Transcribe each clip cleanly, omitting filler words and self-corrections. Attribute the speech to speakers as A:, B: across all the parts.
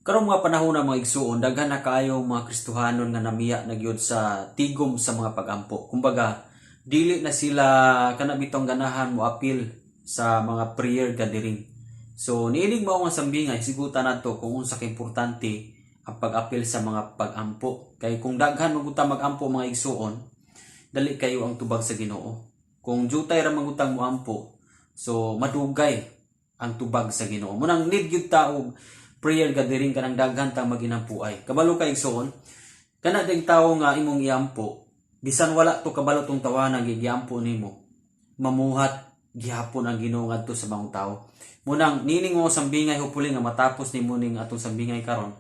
A: Karong mga panahon na, mga igsuon, daghan na kaayo mga Kristohanon nga namiya na gyud sa tigom sa mga pagampo. Kumbaga, dili na sila kana bitong ganahan mo apil sa mga prayer gathering. So niining mao nga sambingay, sigutan nato kung unsa ka importante ang pag-apil sa mga pagampo. Kay kung daghan man ta magampo, mga igsuon, dali kayo ang tubag sa Ginoo. Kung jutay ra man gud mo ampo, so madugay ang tubag sa Ginoo. Munang need gyud ta og prayer gathering kanang daghan tang maginampuay. Kabalo ka, igsuon, kana ding tawo nga imong iampo, bisan wala to kabalo tong tawana nga giampo nimo, mamuhat gihapon ang Ginoo ngadto sa maong tawo. Munang nining mo sambingay, hopefully nga matapos nimo ning atong sambingay karon.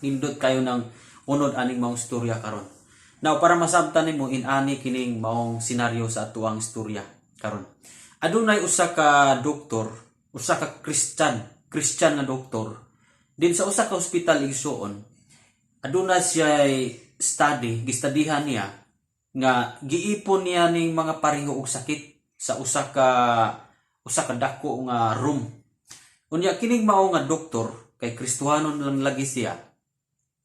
A: Nindot kayo ng unod aning maong storya karon. Now, para masabtan nimo inani kining maong senaryo sa atuang istorya karon. Adunay usa ka doktor, usa ka Christian nga doktor din sa usa ka ospital, igsuon. Aduna siya study, gistadihan niya nga giipon niya ning mga pareho og sakit sa usa ka dako nga room. Unya kining mao nga doktor kay Kristohanon lang lagi siya.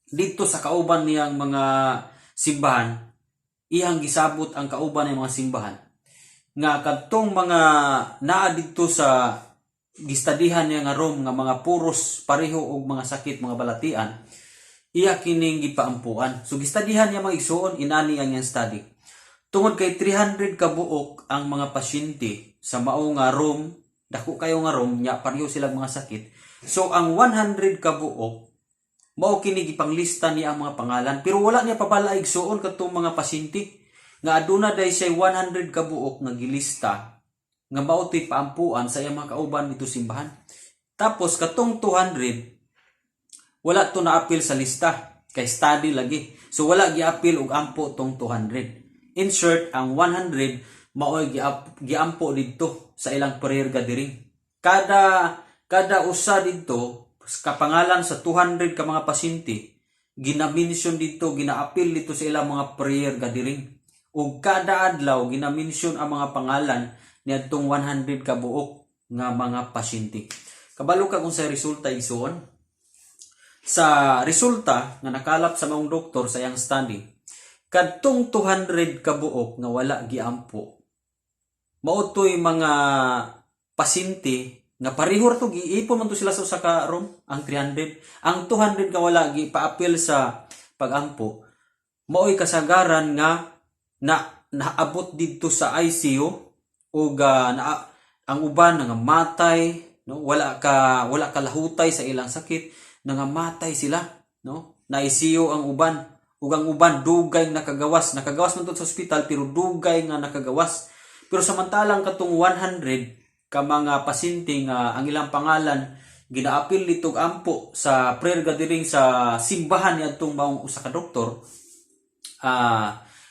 A: Dito sa kauban niyang mga simbahan, iyang gisabot ang kauban ng mga simbahan nga kadtong mga naa didto sa gistadihan niya nga room nga mga puros pareho og mga sakit, mga balatian, iya kining gipaampuan. So gistadihan niya, mga igsuon, inani ang iyang study. Tungod kay 300 ka buok ang mga pasyente sa mao nga room, dako kayo nga room nya pareho silang mga sakit. So ang 100 ka buok mao kini gipanglista niya ang mga pangalan, pero wala niya pabala, igsuon, kadtong mga pasyente nga aduna day siya 100 ka buok nga gilista nga mao to'y paampuan sa iyang mga kauban dito simbahan. Tapos katong 200, wala to naapil sa lista kay study lagi. So wala giapil og ampo tong 200. In short, ang 100 maoy giampo didto sa ilang prayer gathering. Kada kada usa didto kapangalan sa 200 ka mga pasyente gina-mention dito, ginaapil dito sa ilang mga prayer gathering. Ug kada adlaw gina-mention ang mga pangalan niadtong 100 ka buok nga mga pasyente. Kabalo ka kung sa resulta, igsuon? Sa resulta nga nakalap sa maong doktor sa iyang study, kadtong 200 ka buok nga wala giampo, mao to'y mga pasyente nga pareho ra to, giipon man to sila sa usa ka room ang 300. Ang 200 nga wala gipaapil sa pagampo, mao'y kasagaran nga na naabot didto sa ICU ug na, ang uban nangamatay, no? Wala ka lahutay sa ilang sakit, nangamatay sila, no? Na ICU ang uban ug ang uban dugay nakagawas, nakagawas man to sa ospital pero dugay nga nakagawas. Pero samantalang katong 100 ka mga pasyente nga ang ilang pangalan ginaapil ditog ampo sa prayer gathering sa simbahan niadtong maong usa ka doktor,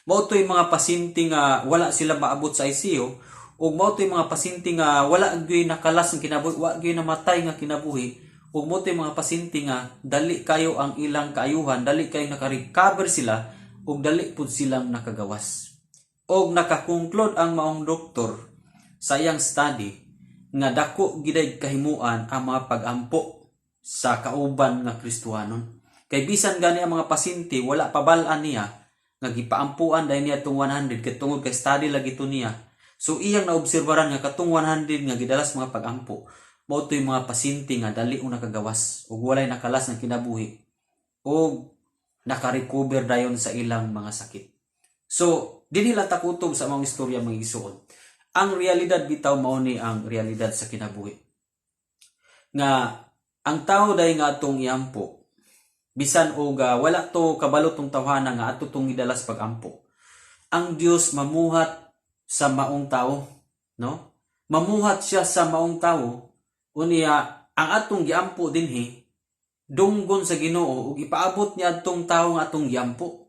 A: mao to'y mga pasyente nga wala sila maabot sa ICU ug mao to'y mga pasyente nga wala gyud nakalas ng kinabuhi, wa gyud namatay nga kinabuhi, ug mao to'y mga pasyente nga dali kayo ang ilang kaayuhan, dali kayo naka-recover sila ug dali pud silang nakagawas. Og nakakonclude ang maong doktor sa iyang study nga dako giday kahimuan ang mga pagampo sa kauban nga Kristohanon. Kay bisan gani ang mga pasyente wala pabal-an niya nga gipaampuan dahil niya itong 100 kay tungod kay study lagi to niya. So iyang naobserbaran nga katong 100 nga gidalas mga pagampo, mao to'y mga pasyente nga dali og nakagawas ug walay nakalas ng kinabuhi ug naka-recover dayon sa ilang mga sakit. So dinhi lang ta kutob sa mga istorya, mga igsuon. Ang realidad bitaw mao ni ang realidad sa kinabuhi. Nga ang tao day nga atong iampo, bisan og wala to kabalo tong tawhana nga ato tong gidalas pagampo, ang Dios mamuhat sa maong tao, no? Mamuhat siya sa maong tao. Unya ang atong giampo dinhi dunggon sa Ginoo ug ipaabot niya adtong tawo nga atong giampo.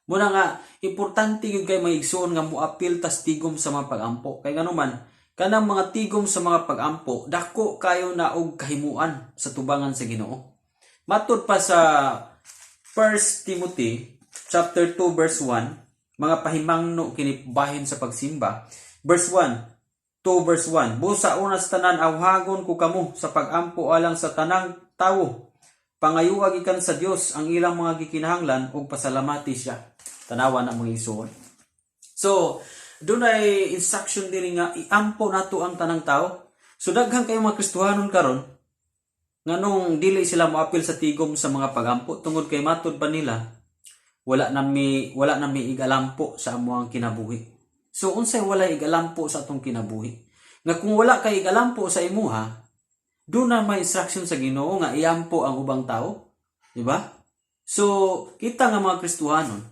A: Muna nga importante gyud kay mga igsuon nga moapil tas tigom sa mga pagampo. Kay nganuman kanang mga tigom sa mga pagampo dako kayo na og kahimuan sa tubangan sa Ginoo. Matud pa sa 1 Timothy chapter 2 verse 1, mga pahimangno kini bahin sa pagsimba. Verse 1, 2 verse 1: "Busa una sa tanan awhagon ko kamo sa pagampo alang sa tanang tawo." Pangayua gikan sa Dios ang ilang mga gikinahanglan ug pasalamati siya. Tanawa na, mga igsuon. So, dunay instruction diri nga iampo nato ang tanang tao. So daghan kayo mga Kristohanon karon nganong dili sila moapil sa tigom sa mga pagampo tungod kay matud pa nila wala na mi igalampo sa amoang kinabuhi. So unsay wala igalampo sa atong kinabuhi? Nga kung wala kay igalampo sa imuha, duna may instruction sa Ginoo nga iampo ang ubang tao, di ba? So kita nga mga Kristohanon,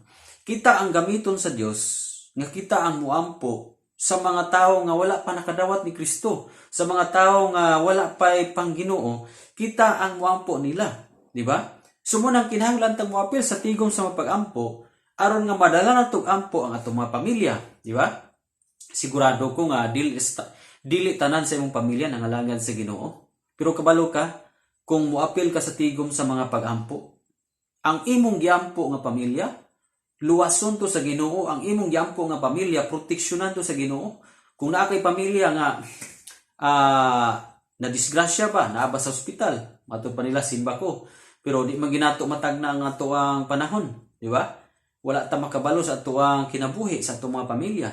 A: kita ang gamiton sa Dios nga kita ang muampo sa mga tao nga wala pa nakadawat ni Kristo, sa mga tao nga wala pa pang Ginoo, kita ang muampo nila, di ba? So mao nang kinahanglan tang moapil sa tigom sa mga pag-ampo aron nga madala natog ampo ang atong mga pamilya, di ba? Sigurado ko nga dili tanan sa imong pamilya nangalagad sa Ginoo. Pero kabalo ka kung moapil ka sa tigom sa mga pag-ampo, ang imong giampo nga pamilya luwason to sa Ginoo, ang imong giampo nga pamilya proteksyonan to sa Ginoo. Kung naa kay pamilya nga na disgrasya ba, naa ba sa ospital, matud pa nila simba ko. Pero di man ginato matagna ang atoang panahon, di ba? Wala ta makabalo sa atoang kinabuhi sa atong mga pamilya.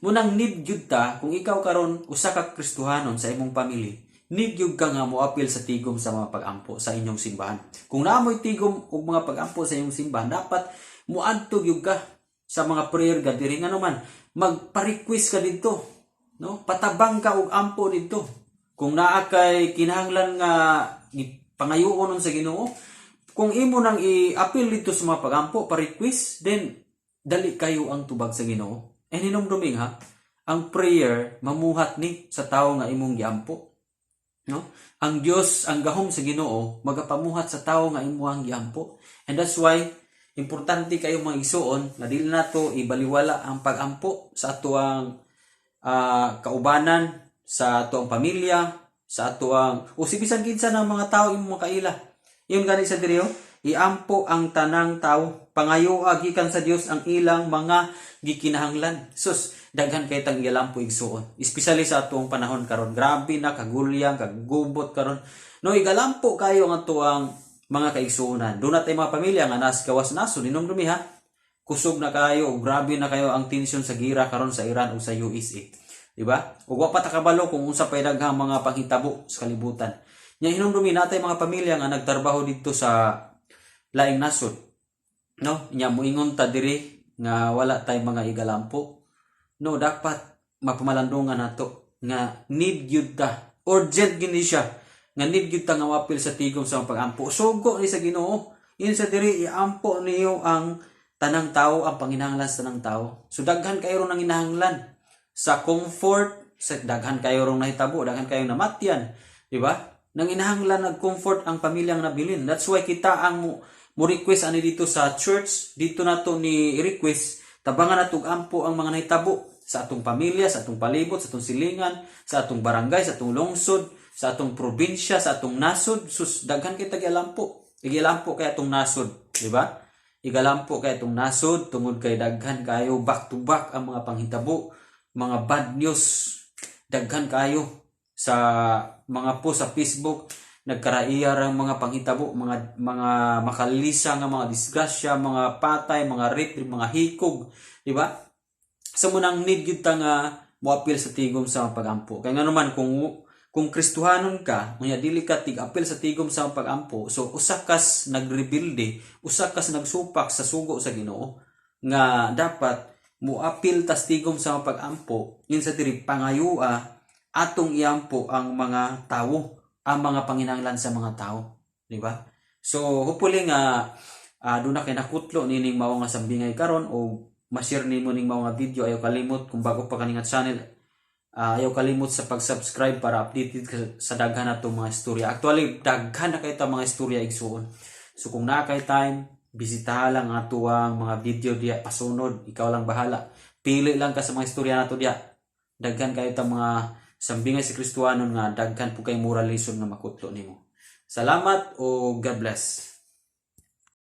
A: Mao nang need gyud ta, kung ikaw karon usa ka Kristohanon sa imong pamilya, need gyud ka nga moapil sa tigom sa mga pag-ampo sa inyong simbahan. Kung naa mo'y tigom og mga pag-ampo sa inyong simbahan, dapat moadto gyud ka sa mga prayer gathering, ano man, magpa-request ka didto, no? Patabang ka og ampo didto. Kung naa kay kinahanglan nga pangayoon sa Ginoo, kung imo nang i-appeal dito sa mga pagampo, pa-request, then dali kayo ang tubag sa Ginoo. And hinumdumi ha, ang prayer mamuhat ni sa tawo nga imong giampo. No? Ang Dios, ang gahom sa Ginoo magapamuhat sa tawo nga imong giampo. And that's why importante kayo, mga igsuon, nga dili nato ibaliwala ang pagampo sa atoang kaubanan, sa atoang pamilya, sa atoang o si bisan kinsa ng mga tao imong makaila. Ingon gani sa diri oh, iampo ang tanang tao, pangayoa gikan sa Dios ang ilang mga gikinahanglan. Sus, daghan kay tang igalampo, igsuon. Especially sa atong panahon karon, grabe na kagulyang, kagubot karon. No, igalampo kayo ang atoang mga kaigsuonan. Duna tay mga pamilya nga nas gawas nasod, hinumdumi ha. Kusog na kayo, o grabe na kayo ang tensyon sa gira karon sa Iran o sa USA. Di ba? Ug wa pa ta kabalo kung unsa pay daghang mga panghitabo sa kalibutan. Nya hinumdumi natay mga pamilya nga nagtrabaho didto sa laing nasod. No? Nya moingon ta diri nga wala tay mga igalampo. No, dapat mapamalandungan nato nga need gyud ta. Urgent gini siya nga need gyud ta nga moapil sa tigom sa pag-ampo. Sugo ni sa Ginoo. Ingon sa diri, iampo niyo ang tanang tao, ang panginahanglan sa tanang tao. So daghan kayo rong nanginahanglan sa comfort, sa daghan kayo rong nahitabo, daghan kayo namatyan, di ba? Nanginahanglan nag-comfort ang pamilyang nabilin. That's why kita ang mo request ani dito sa church, dito nato ni request tabangan nato og ampo ang mga nahitabo sa atong pamilya, sa atong palibot, sa atong silingan, sa atong barangay, sa atong lungsod, sa atong probinsya, sa atong nasod. Sus, daghan kay tagialampo. Igilampo kay atong nasod, di ba? Igalampo kay atong nasod tungod kay daghan kayo back to back ang mga panghitabo, mga bad news, daghan kayo sa mga post sa Facebook, nagkaraiya ang mga panghitabo, mga makalisa nga mga disgrasya, mga patay, mga rape, mga hikog, di ba? Sa mao nang need gyud ta nga moapil sa tigom sa pagampo. Kay ngano man, kung Kristohanon ka, unya dili ka tig-apil sa tigom sa pagampo, so usa kas nagrebelde, usa kas nagsupak sa sugo sa Ginoo nga dapat moapil tas tigom sa pagampo. Ingon sa diri, pangayua atong iampo ang mga tawo, ang mga panginahanglan sa mga tao, di ba? So hopefully nga duna kay nakutlo nining mao nga sambingay karon o ma-share nimo ning mao nga video. Ayaw kalimot, kung bago pa kani nga channel, ayaw kalimot sa pag-subscribe para updated ka sa daghan nato mga istorya. Actually, daghan na kay ta mga istorya, igsuon. So kung naa kay time, bisitaha lang ang atuang mga video diya pasunod, ikaw lang bahala. Pili lang ka sa mga istorya nato diya. Daghan kayo ta mga sambingay sa Kristohanon nga daghan po kay moral lesson nga makutlo nimo. Salamat o God bless.